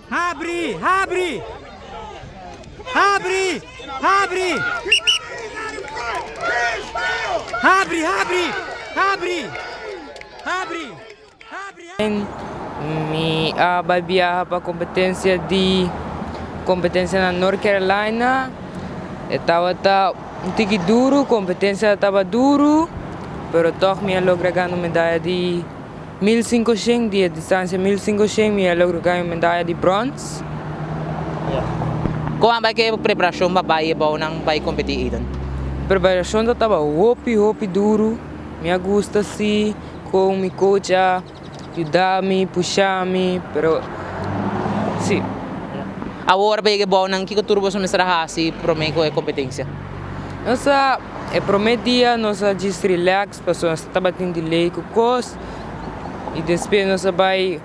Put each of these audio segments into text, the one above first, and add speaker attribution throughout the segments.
Speaker 1: Habri! Habri! Habri! Habri! Habri! Habri! Habri! Habri! Habri!
Speaker 2: Mi a bai biaha pa competencia di competencia na North Carolina. E tabata un tiki duro, competencia tabata duro, pero toch mi a logra gana medaya di 1500, di distancia 1500, mi a logra gana medaya di brons.
Speaker 3: Con a bay e preparacion pa bay nan bay competi, Aiden?
Speaker 2: Preparacion tabata hopi hopi duro. Mi a gusta si cu mi coach a yuda mi, pusha mi, pero si.
Speaker 3: Awor bay nan kico tur boso mester hasi prome cu e competencia?
Speaker 2: Nos a e prome dia nos a just relax, paso nos tabata tin delay cu cos y despues nos a bay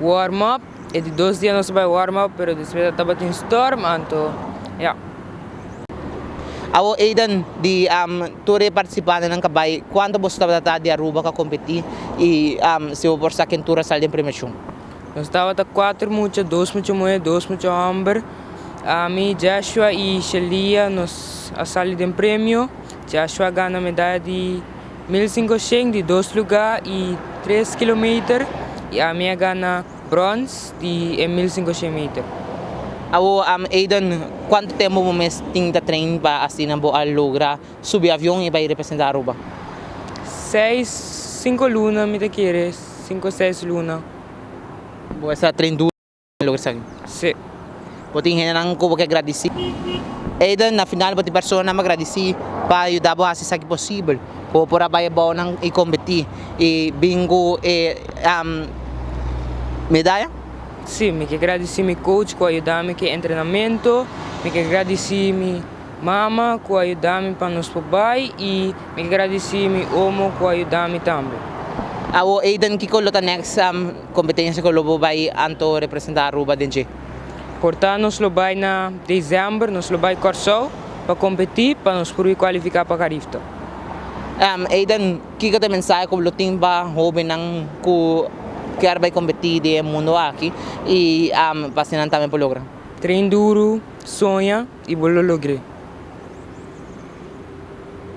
Speaker 2: warm up. E di 2 dia nos a bay warm up, pero despues tabata tin storm, anto ja.
Speaker 3: Awo Aiden, di tur e participantenan cu a bay, cuanto boso tabata di Aruba cu a competi y si bo por sa ken tur a sali den premiacion?
Speaker 2: Nos tabata cuatro mucha, dos mucha muhe, dos mucha homber. Ami, Joshua y Shelia nos a sali den premio. Joshua a gana medaya di 1500 di dos lugar y 3 kilometer. Y ami a gana brons di 1500 meter.
Speaker 3: Awo Aiden, cuanto tempo bo mes tin ta train pa asina bo a logra subi avion y bay representa Aruba?
Speaker 2: 6, 5 luna, mi ta kere, 5, 6 luna.
Speaker 3: Bo a train duro logra esaki?
Speaker 2: Si.
Speaker 3: Bo tin hendenan cu bo kier gradici? Aiden, na final bo tin persona pa gradici pa yuda bo haci esaki posibel. Cu por a bay nan y competi y bin cu e medaya?
Speaker 2: Si, mi kier gradici mi coach cu a yuda mi cu entrenamento, mi kier gradici mi mama cu a yuda mi pa nos por bay y mi kier gradici mi omo cu a yuda mi tambe.
Speaker 3: Awo Aiden, kico lo ta next competencia cu lo bo bay anto representa Aruba den dje?
Speaker 2: Por ta nos lo bay na december, nos lo bay Corsou pa competi pa nos por cualifica pa Carifta.
Speaker 3: Aiden, kico ta e mensahe cu lo tin pa hobennan cu kier bay competi den mundo aki y pa asina tambe por logra?
Speaker 2: Train duro, soña y bo lo logra.